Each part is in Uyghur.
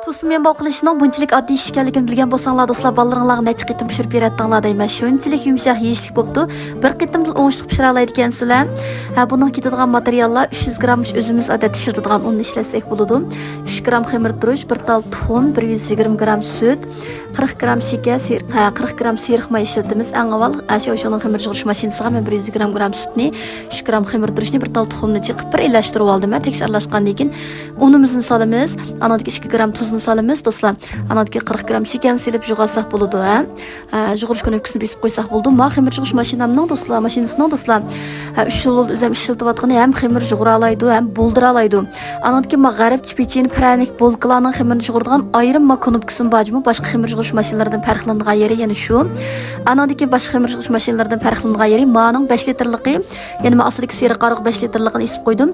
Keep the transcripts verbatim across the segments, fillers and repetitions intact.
بۇ سۇميەن باۋ قىلىشنىڭ بۇنچىلىك ئاددىي ئىش ئىكەنلىكىنى بىلگەن بولساڭلار، دوستلار، بالىلىرىڭلارغا نەچچە قېتىم پىشۇرۇپ بېرەتتىڭلار دەيمەن. شۇنچىلىك يۇمشاق، يېيىشلىك بوپتۇ. بىر قېتىمدىلا ئوڭۇشلۇق پىشۇرالايدىكەنسىلەر. ھە، بۇنىڭ كېتىدىغان ماتېرىياللار ئۈچ يۈز گرام ئۆزىمىز ئادەتتە ئىشلىتىدىغان ئۇننى ئىشلەتسەك بولىدۇ. ئۈچ گرام خېمىر تۇرۇش، بىر تال تۇخۇم، بىر يۈز يىگىرمە گرام سۈت، قىرىق گرام شېكەر، سېر-، ھە، قىرىق گرام سېرىق ماي ئىشلىتىمىز. ئەڭ ئاۋۋال، ئە، شياۋشۇنىڭ خېمىر يۇغۇرۇش ماشىنىسىغا مەن بىر يۈز گرام، گرام سۈتنى، ئۈچ گرام خېمىر تۇرۇشنى، بىر تال تۇخۇمنى چېقىپ، بىر ئىلەشتۈرۈپ ئالدىم. ھە، تەكشى ئارىلاشقاندىن كېيىن ئۇنىمىزنى سالىمىز. ئانىڭدىكى ئىككى گرام تۇزنى سالىمىز، دوستلار. ئانىڭدىكى قىرىق گرام شېكەرنى سېلىپ يۇغارساق بولىدۇ، ھە. ھە، يۇغۇرۇش كۇنۇپكىسىنى بېسىپ قويساق بولىدۇ. ما خېمىر يۇغۇرۇش ماشىنامنىڭ، دوستلار، ماشىنىسىنىڭ، دوستلار. ھە، ئۈچ يىل بولدى ئۆزۈم ئىشلىتىۋاتقىنى، ھەم خېمىر يۇغۇرالايدۇ، ھەم بولدۇرالايدۇ. ئانىڭدىكى ما غەربچە پېچىنە، پىرەنىك، بولكىلارنىڭ خېمىرىنى يۇغۇرىدىغان ئايرىم ما كۇنۇپكىسىمۇ بار جۇمۇ. باشقا خېمىر يۇغۇرۇش ماشىنىلىرىدىن پەرقلىنىدىغان يېرى يەنە شۇ. ئانىڭدىن كېيىن باشقا خېمىر يۇغۇرۇش ماشىنىلىرىدىن پەرقلىنىدىغان يېرى مانىڭ بەش لىتىرلىقى، يەنە ما ئاستىدىكى سېرىق قارىغۇ بەش لىتىرلىقىنى ئېسىپ قويدۇم.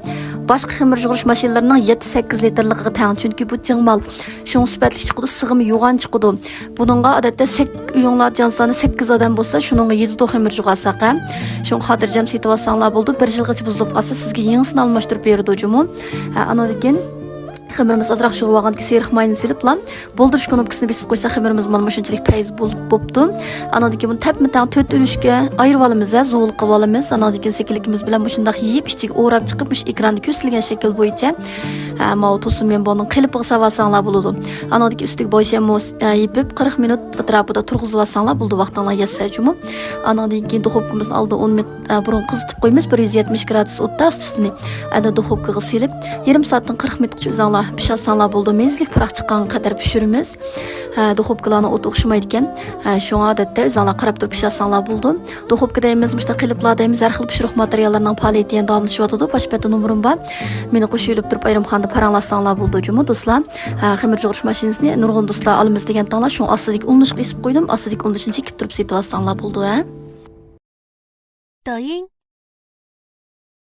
باشقا خېمىر يۇغۇرۇش ماشىنىلىرىنىڭ يەتتە، سەككىز لىتىرلىقىغا تەڭ، چۈنكى بۇ چىڭ مال. شۇڭا سۈپەتلىك چىقىدۇ، سىغىمۇ يوغان چىقىدۇ. بۇنىڭغا ئادەتتە سەك-، ئۆيۈڭلار جان سانى سەككىز ئادەم بولسا، شۇنىڭغا يەتتە خېمىر يۇغارساق، ھە. شۇڭا خاتىرجەم سېتىۋالساڭلار بولىدۇ. بىر يىلغىچە بۇزۇلۇپ قالسا، سىزگە يېڭىسىنى ئالماشتۇرۇپ بېرىدۇ جۇمۇ. ھە، ئانىڭدىن كېيىن خېمىرىمىز ئازراق يۇغۇرۇۋالغاندىن كېيىن سېرىق ماينى سېلىپلا، بولدۇرۇش كۇنۇپكىسىنى بېسىپ قويسا، خېمىرىمىز مانا مۇشۇنچىلىك پەيز بول-، بوپتۇ. ئانىڭدىن كېيىن بۇنى تەپمە تەڭ تۆت ئۈلۈشكە ئايرىۋالىمىز، ھە، زۇۋۇل قىلىۋالىمىز. ئانىڭدىن كېيىن سېكىنلىكىمىز بىلەن مۇشۇنداق يېيىپ، ئىچىگە ئوراپ چىقىپ، مۇشۇ ئېكراندا كۆرسىتىلگەن شەكىل بويىچە، ھە، ماۋۇ تۇلسىم يەنبوڭنىڭ قېلىپىغا سېلىۋالساڭلار بولىدۇ. ئانىڭدىن كېيىن ئۈستىگە بوشەممۇ، ھە، يېپىپ، قىرىق مىنۇت ئەتراپىدا تۇرغۇزۇۋالساڭلار بولىدۇ، ۋاقتىڭلار يەتسە جۇمۇ. ئانىڭدىن كېيىن دۇخوپكىمىزنى ئالدىن ئون مىنۇت، ئە، بۇرۇن قىزىتىپ قويىمىز، بىر يۈز يەتمىش گرادۇس ئوتتا ئۈستىنى. ئەنە دۇخوپكىغا سېلىپ، يېرىم سائەتتىن قىرىق مىنۇتقىچە ئۆزۈڭلار پىشاتساڭلار بولىدۇ. مېزىلىك پۇراق چىققانغا قەدەر پىشۇرىمىز. ھە، دۇخوپكىلارنىڭ ئوتى ئوخشىمايدىكەن. ھە، شۇڭا ئادەتتە ئۆزۈڭلار قاراپ تۇرۇپ پىشاتساڭلار بولىدۇ. دۇخوپكا دەيمىز، مۇشۇنداق قېلىپلار دەيمىز، ھەر خىل پىشۇرۇق ماتېرىياللىرىنىڭ پائالىيىتى يەنە داۋاملىشىۋاتىدۇ. باش بەتتە نومۇرۇم بار. مېنى قوشۇۋېلىپ تۇرۇپ ئايرىمخانىدا پاراڭلاشساڭلار بولىدۇ جۇمۇ، دوستلار. ھە، خېمىر يۇغۇرۇش ماشىنىسىنى نۇرغۇن دوستلار ئالىمىز دېگەنتىڭلار، شۇڭا ئاستىدىكى ئۇلىنىشقا ئېسىپ قويدۇم. ئاستىدىكى ئۇلىنىشنى چېكىپ تۇرۇپ سېتىۋالساڭلار بولىدۇ، ھە. 抖音、